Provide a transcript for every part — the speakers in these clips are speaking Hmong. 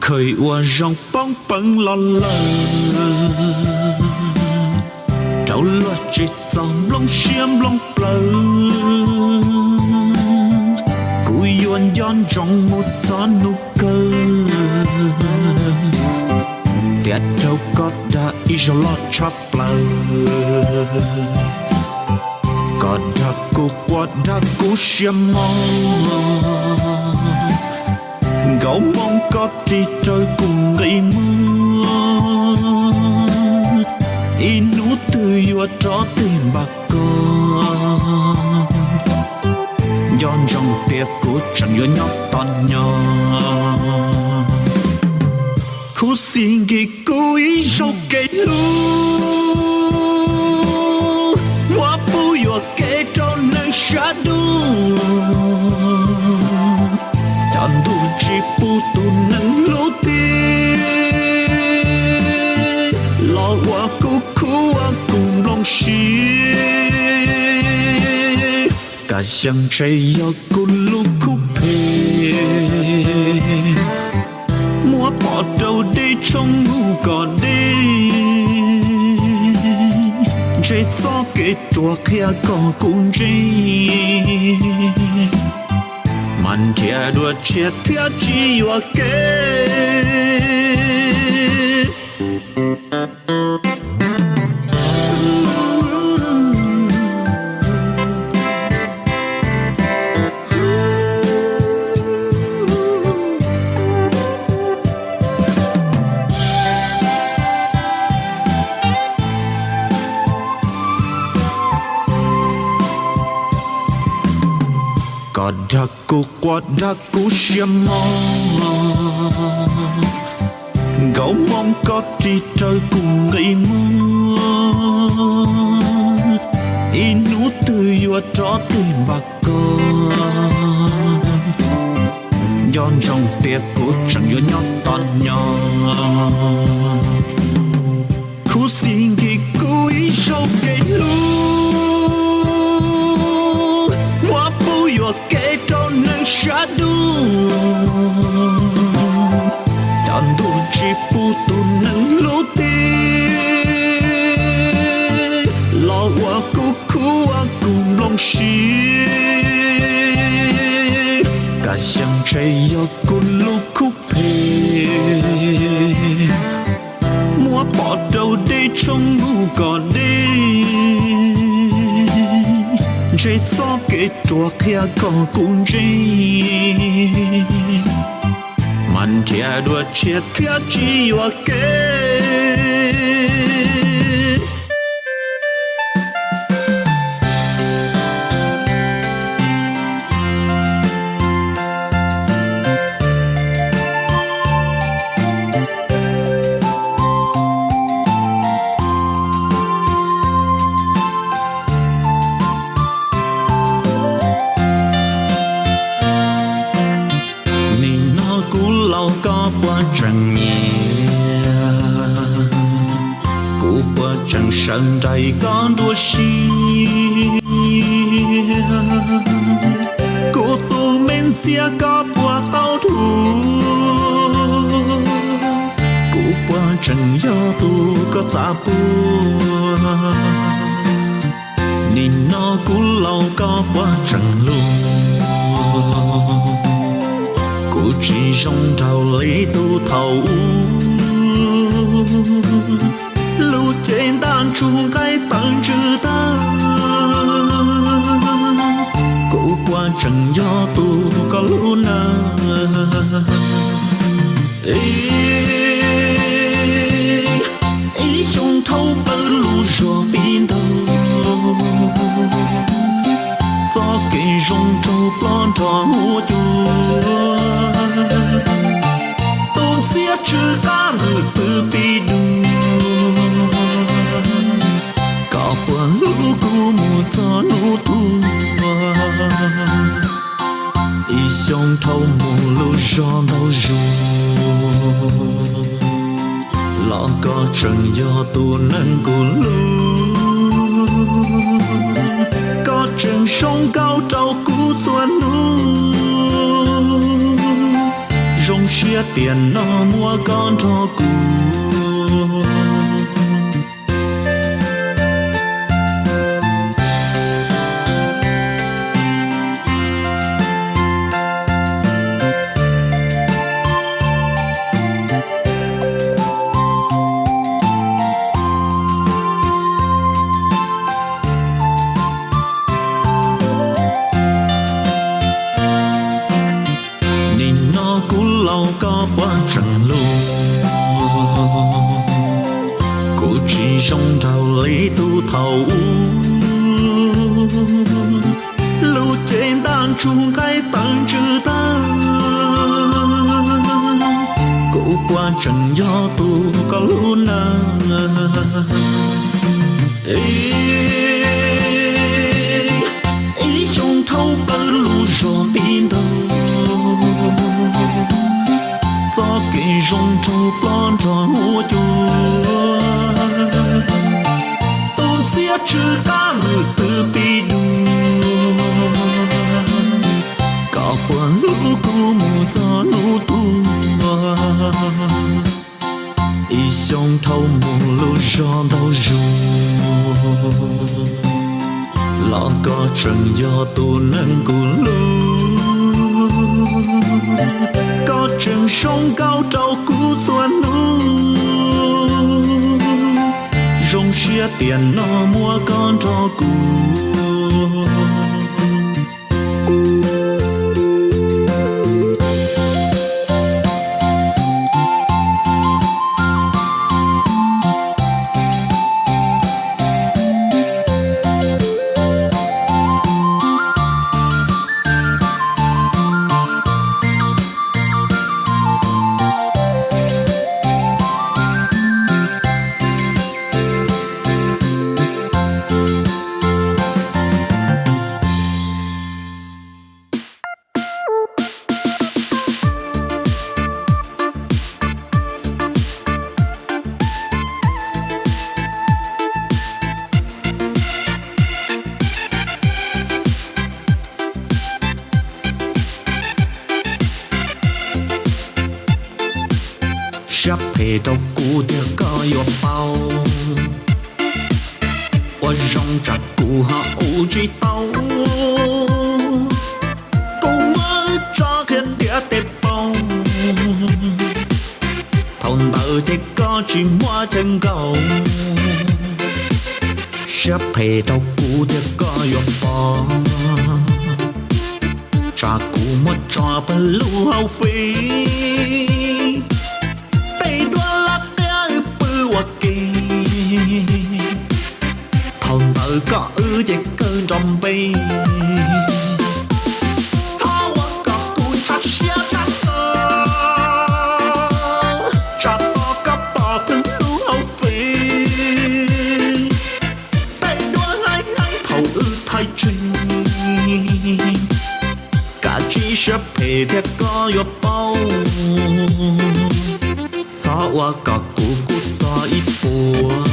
Khaws ua zoo poob peev los lawm, rau luag tsis txog nplooj siab nplooj plawv. Kuv yuav nco ntsoov mus txog hnub kawg, thiab rau koj dag ib zaug loj tshaj plaws. Koj dag kuv quaj dag kuv siab mog, nkauj Hmoob koj ris raws kuv nqi muag, ib hnub twg yuav rov tig npaj koj. Nco ntsoov tias kuv tseem yuav nyob tos nyo, khuv xim nkim kuv ib zaug kev hlub, muab pub yuam kev rau neeg sab ntuj, cov ntuj tsis pub tus neeg hlub thiab, los ua kuv khuv ua kuv nplooj siab. Kaj xyeem ntshe yog kuv lub khuv phem, muab pov rau deb tshoob mus kom deb, ntshe txoj kev ruam qhia kom kuv ntse, mas nrhiav dua tshiab thiab tsis yuam kev. Koj dag kuv quaj dag kuv siab mog, nkauj Hmoob koj ris raws kuv nqi muag, ib hnub twg yuav rov tig npaj koj. Nco ntsoov tias kuv tseem yuav nyob tos nyo, khuv xim nkim kuv ib zaug kev hlub, muab pub yuam kev rau neeg sab ntuj, cov ntuj tsis pub tus neeg hlub thiab, los ua kuv khuv ua kuv nplooj siab. Kaj xyeem ntshe yog kuv lub khuv phem, muab pov rau deb tshoob mus kom deb, ntshe txoj kev ruam qhia kom kuv ntse, mas nrhiav dua tshiab thiab tsis yuam kev. Nim no kuv laus koj puas tseem nyiam, kuv puas tseem sawv nraim koj nruab siab, kuv tus me ntxhiab koj puas tau dhau, kuv puas tseem yog tus koj xav puag. Nim no kuv laus koj puas tseem hlub, kuv tsis zoo nraug li tus thaum ub, lub cev ntaj ntsug nqaij tawv ntswg tag, kuv puas tseem yog tus koj hlub na. Ib xyoos dhau plaws lub zog pib ntaug, txoj kev zoo nraug plob nrog huab cua, tus ntxhiab tsw qab nws pw pib dua, koj puas hlub kuv mus txog hnub tuag. Ib xyoos dhau mus lub zog ntau zog, los koj tseem yog tus neeg kuv hlub, koj tseem zoo nkauj rau kuv txhua hnub, zoo siab Tiam no muab koj nrog kuv. Nim no kuv laus koj puas tseem hlub? Kuv tsis zoo nraug li tus thaum ub, lub cev ntaj ntsug nqaij tawv ntsws tag. Kuv puas tseem yog tus koj hlub na? Ib xyoo dhau plaws lub zos tib ntug, txoj kev zoo nraug plob nrog huab cua. Tus ntxhiab tsw qab nws twb pib dua, koj puas hlub kuv mus txog hnub tuag? Ib xyoo dhau mus lub zos ntau zug, los koj tseem yog tus neeg kuv hlub. Koj tseem zoo nkauj rau kuv txhua hnub, zoo siab tiam no muab koj nrog kuv. Siab phem rau kuv tiag koj yuav paub, ua zoo tsam kuv ho ua tsis tau. Kuv muab wb tso qhia ntiav tej paus, thaum ntawd ces koj tsis muaj chaw nkaum. Siab phem rau kuv tiag koj yuav pom, tsam kuv muab tso pawg lub hauv fij, tej duab laj qia wb pw ua ke. Thaum ntawd koj wb ces kawg nrov npe, txhob ua kom kuv tshav siab tshav to, tsam tos koj pom pawg lub hauv fij, tej duab heev heev thaum wb thaij tseg. Kav tsij siab phem thiab koj yuav paub, txhob ua kom kuv kub txog ib puas,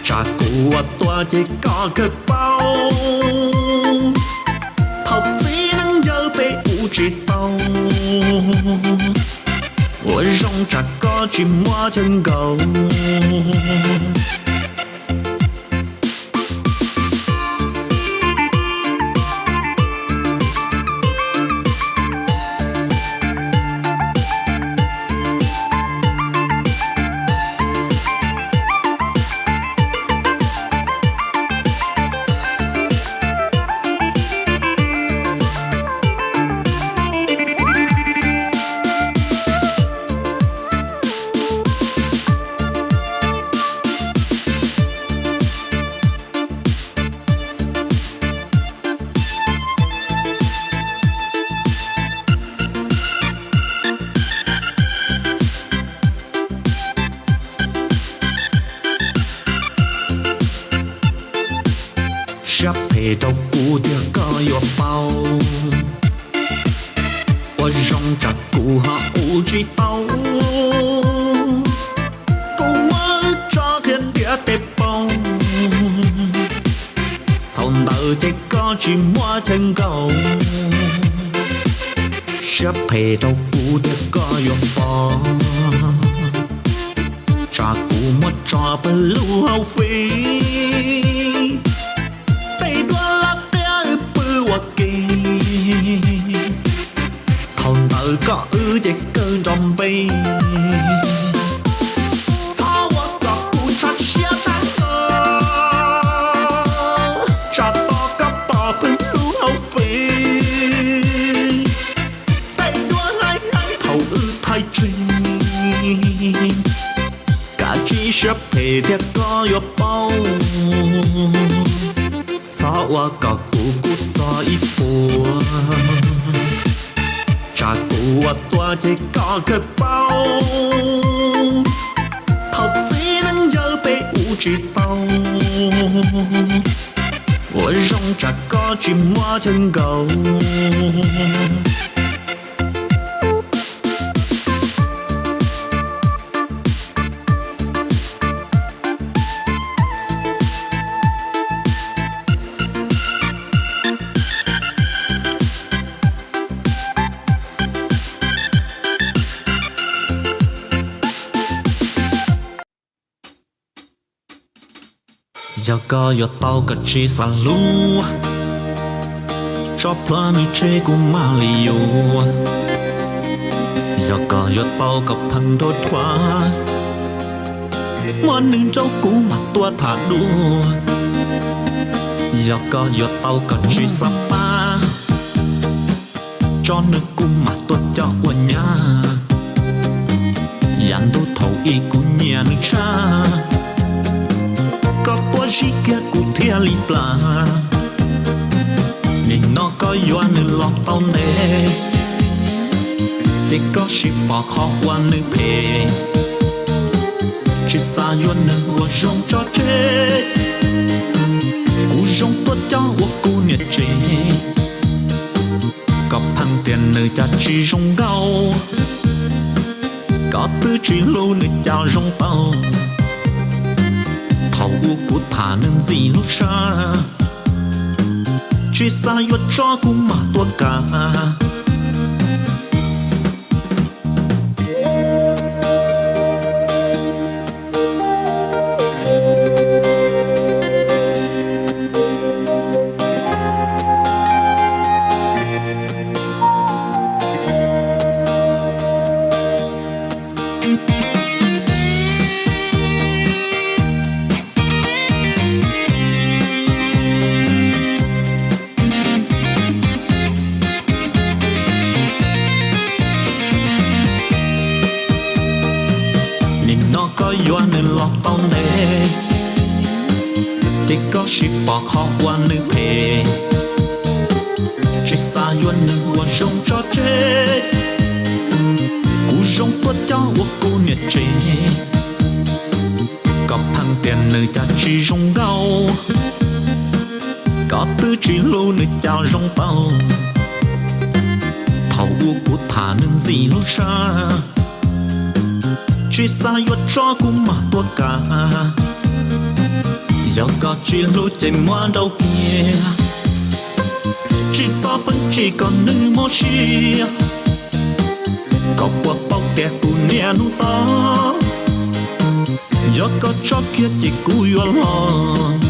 tsam kuv ua tuag ces koj kawg paub. Thaum txiv neej yawg peb ua tsis tau, ua zoo tsam koj tsis muaj chaw nkaum. Siab phem rau kuv tiag koj yuav paub, ua zoo tsam kuv ho ua tsis tau. Kuv muab wb tso qhia ntiav tej paus, thaum ntawd ces koj tsis muaj chaw nkaum. Siab phem rau kuv tias koj yuav pom, tsam kuv muab tso pawg lub hauv fij, tej duab laj qia wb pw ua ke, thaum ntawd koj wb ces kawg nrov npe. Txhob ua kom kuv tshaj siab tshaj to, tsam tos koj pom pawg lub hauv fij, tej duab haib heeb thaum wb thaij tseg, kav tsij siab phem thiab koj yuav paub. Txhob ua kom kuv kub txog ib puas, tsam kuv ua tuaj ces koj kawg paub. Thaum txiv neej yawg peb ua tsis tau, ua zoo tsam koj tsis muab chaw nkaus. Yog koj yuav tau koj tsis xav hlub, tso plhuav nws tseg kuv mam li yuav. Yog koj yuav tau koj pheej nrog dhuav, muab nws nrauj kuv mam tuaj tham dua. Yog koj yuav tau koj tsis xav pab, tso nws kuv mam tuaj coj ua nyab. Yam ntuj thaum ub kuv nyiam nws tshaj, koj tuaj zij kiag kuv thiaj li plam. Nim no koj yuav nws los tau ntev, ces koj sim pom qhov uas nws phem. Tsis xav yuav nws ua zoo tso tseg, kuv zoo tuaj coj ua kuv niam tsev. Koj pheej tias nws cas tsis zoo nkauj, koj twb tsis hlub nws cas zoo tau. Thaum ub kuv tham nws ntxim hlub tshaj, tsis xav yuav tso kuv mam tuaj kam. Nim no koj yuav nws los tau ntev, ces koj sim pom qhov uas nws phem. Tsis xav yuav nws ua zoo tso tseg, kuv zoo tuaj coj ua kuv niam tsev. Koj pheej tias nws cas tsis zoo nkauj, koj twb tsis hlub nws cas zoo tau. Thaum ub kuv tham nws ntxim hlub tshaj, tsis xav yuav tso kuv mam tuaj kam. Yog koj tsis hlub ces muab nrauj kiag, tsis txhob pheej tsim kom nws mob siab. Koj puas paub tias kuv niaj hnub tos, yog koj tso kiag ces kuv yuav los.